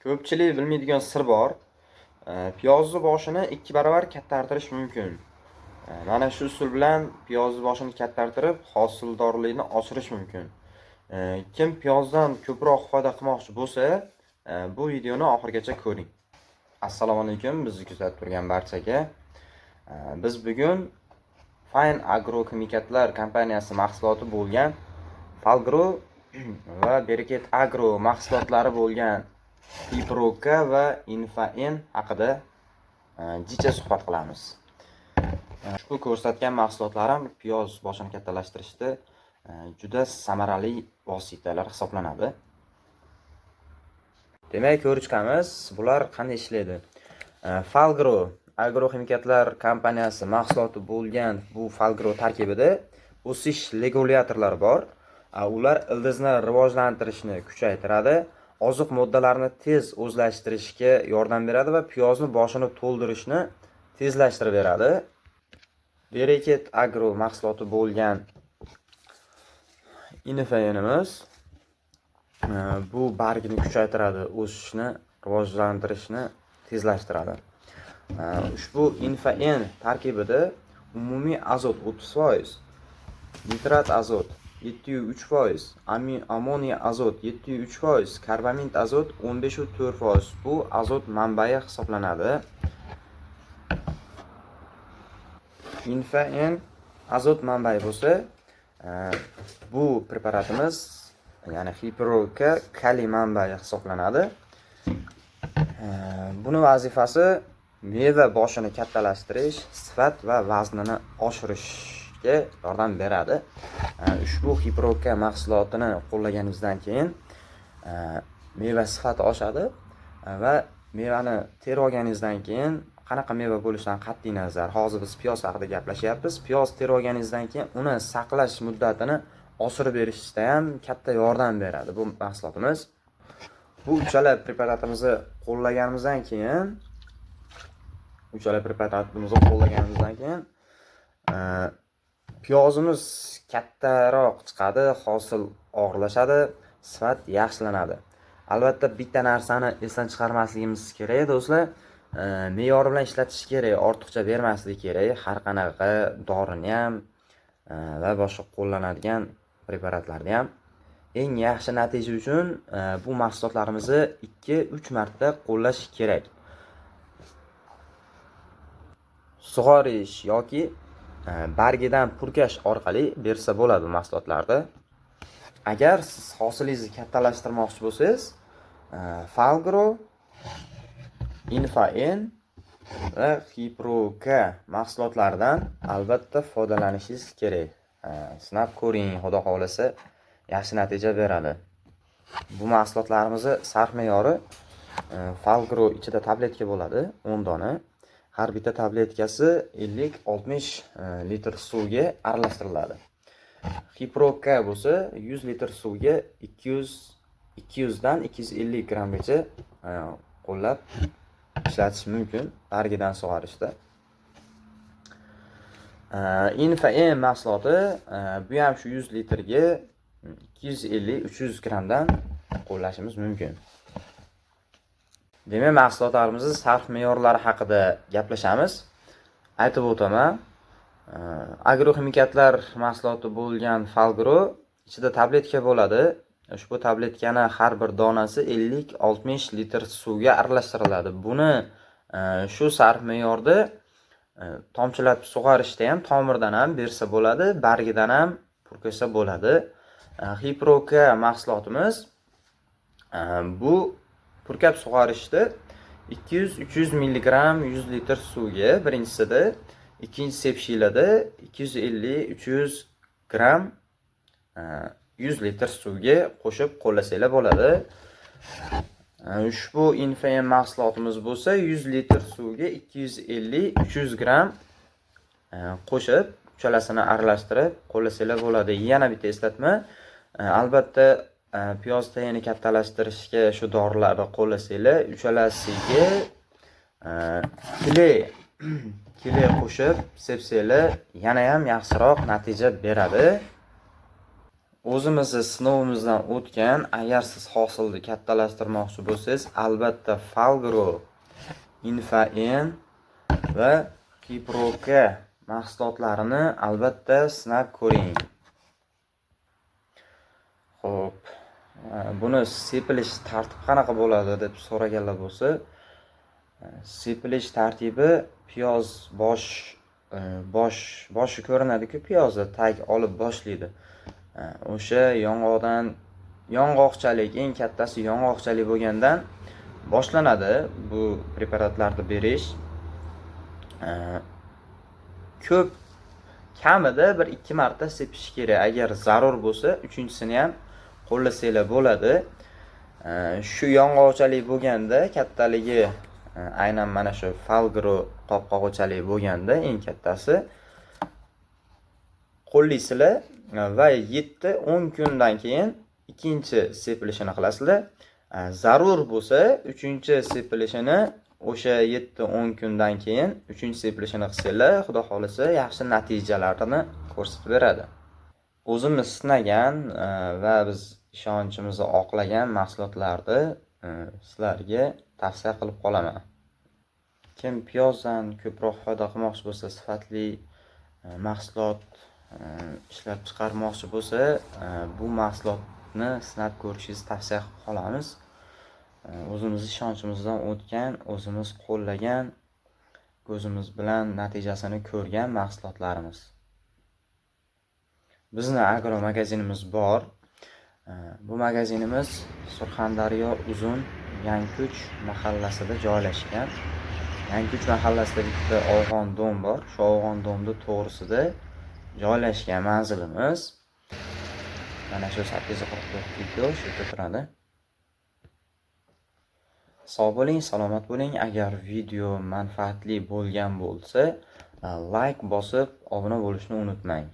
Ko'pchilik bilmaydigan sir bor. Piyozni boshini 2 barobar kattartirish mumkin. Mana shu usul bilan piyozni boshini kattartirib, hosildorlikni oshirish mumkin. Kim piyozdan ko'proq foyda qilmoqchi bo'lsa, bu videoni oxirigacha ko'ring. Assalomu alaykum bizni kuzatib turgan barchaga. Biz bugun Fine Agroximikatlar kompaniyasi mahsuloti bo'lgan Falgro va Bereket Agro mahsulotlari bo'lgan Hiproka va Infa-N haqida jicha suhbat qilamiz. Ushbu ko'rsatgan mahsulotlarim piyoz boshini kattalashtirishda juda samarali vositalar hisoblanadi. Demak, ko'rib chiqamiz, bular qanday ishlaydi. Falgro agroximikatlar kompaniyasi mahsuloti bo'lgan bu Falgro tarkibida o'sish regulyatorlari bor. Ular ildizni rivojlantirishni kuchaytiradi, oziq moddalarini tez o'zlashtirishga yordam beradi va piyozni boshini to'ldirishni tezlashtirib beradi. Bereket Agro mahsuloti bo'lgan Infa-Nimiz bu bargni kuchaytiradi, o'sishni, rivojlantirishni tezlashtiradi. Ushbu Infa-N tarkibida umumiy azot 30%, nitrat azot 7,3%, ammoniy azot 7,3%, karbamid azot 15,4%. Bu azot manbai hisoblanadi. Infa-N azot manbai bo'lsa, bu preparatimiz, ya'ni Hiproka kaliy manbai hisoblanadi. Buni vazifasi meva boshini kattalashtirish, sifat va vaznini oshirishga yordam beradi. Ushbu Hiproka mahsulotini qo'llaganimizdan keyin meva sifati oshadi va mevani terib olganingizdan keyin qanaqa meva bo'lishidan qat'iy nazar, hozir biz piyoz haqida gaplashyapmiz. Piyoz terib olganingizdan keyin uni saqlash muddatini oshirib berishda ham katta yordam beradi bu mahsulotimiz. Bu uchala preparatimizni qo'llaganimizdan keyin piyozimiz kattaroq chiqadi, hosil og'irlashadi, sifat yaxshilanadi. Albatta bitta narsani esdan chiqarmasligimiz kerak, do'stlar. Me'yori bilan ishlatish kerak, ortiqcha bermaslik kerak. Har qanaqa dorini ham va boshqa qo'llanadigan preparatlarni ham. Eng yaxshi natija uchun bu mahsulotlarimizni 2-3 marta qo'llash kerak. Sug'orish yoki bargidan purkash orqali bersa bo'ladi bu mahsulotlarni. Agar siz hosilingizni kattalashtirmoqchi bo'lsangiz, Falgro, Infa-N va Hiproka mahsulotlaridan albatta foydalanishingiz kerak. Sinab ko'ring, Xudo xohlasa yaxshi natija beradi. Bu mahsulotlarimizni sarf me'yori, Falgro ichida tabletka bo'ladi, 10 dona. Har bitta tabletkasi 50-60 litr suvga aralashtiriladi. Hiproka bo'lsa 100 litr suvga 200 dan 250 grammgacha qo'llab ishlatish mumkin bargidan sug'orishda. Infa-M mahsuloti, bu ham shu 100 litrga 250-300 grammdan qo'llashimiz mumkin. Demak, mahsulotlarimizni sarf me'yorlari haqida gaplashamiz. Aytib o'taman, agroximikatlar mahsuloti bo'lgan Falgro ichida tabletka bo'ladi. Ushbu tabletkani har bir donasi 50-60 litr suvga aralashtiriladi. Buni shu sarf me'yorda tomchilatib sug'orishda ham tomirdan ham bersa bo'ladi, bargidan ham purkasa bo'ladi. Hiproka mahsulotimiz, bu purkab sug'orishda 200-300 milligramm 100 litr suvga birinchisida, ikkinchi sepishinglarda 250-300 gramm 100 litr suvga qo'shib qo'llasanglar bo'ladi. Ushbu Infa-M mahsulotimiz bo'lsa 100 litr suvga 250-300 gramm qo'shib, uchalasini aralashtirib qo'llasanglar bo'ladi. Yana bitta eslatma, albatta piyoz tagini kattalashtirishga shu dorilarni qo'llasanglar, uchalasiga kley qo'shib sepsanglar yana ham yaxshiroq natija beradi. O'zimizni sinovimizdan o'tgan. Agar siz hosilni kattalashtirmoqchi bo'lsangiz, albatta Falgro, Infa N va Kiproka mahsulotlarini albatta sinab ko'ring. Xo'p, buni sepilish tartibi qanaqa bo'ladi deb so'raganlar bo'lsa, sepilish tartibi piyoz boshi ko'rinadi-ku, piyozni tag olib boshlaydi. O'sha yong'oqdan, yong'oqchalik, eng kattasi yong'oqchalik bo'lgandan boshlanadi bu preparatlarni berish. Ko'p kamida 1-2 marta sepish kerak. Agar zarur bo'lsa, uchinchisini ham qo'llasanglar bo'ladi. Shu yong'oqchalik bo'lganda kattaligi, aynan mana shu Falgro qopqog'ichalik bo'lganda eng kattasi qo'llaysizlar va 7-10 kundan keyin ikkinchi sepilishini qilasizlar. Zarur bo'lsa, uchinchi sepilishini o'sha 7-10 kundan keyin uchinchi sepilishini qilsanglar, Xudo xohlasa, yaxshi natijalarni ko'rsatib beradi. O'zimiz sinagan va biz ishonchimizni oqlagan mahsulotlarni sizlarga tavsiya qilib qolaman. Kim piyozdan ko'proq foyda qilmoqchi bo'lsa, sifatli mahsulot ishlab chiqarmoqchi bo'lsa, bu mahsulotni sinab ko'rishingizni tavsiya qilib qolamiz. O'zimiz ishonchimizdan o'tgan, o'zimiz qo'llagan, ko'zimiz bilan natijasini ko'rgan mahsulotlarimiz. Bizni agro magazinimiz bor. Bu magazinimiz Surxondaryo Uzun Yankuch mahallasida joylashgan. Yankuch mahallasida bitta Afg'on dom bor. Shu Afg'on domni to'g'risida joylashgan manzilimiz. Mana shu 844 Kiko shu yerda turadi. Sog' bo'ling, salomat bo'ling. Agar video manfaatli bo'lgan bo'lsa, like bosib, obuna bo'lishni unutmang.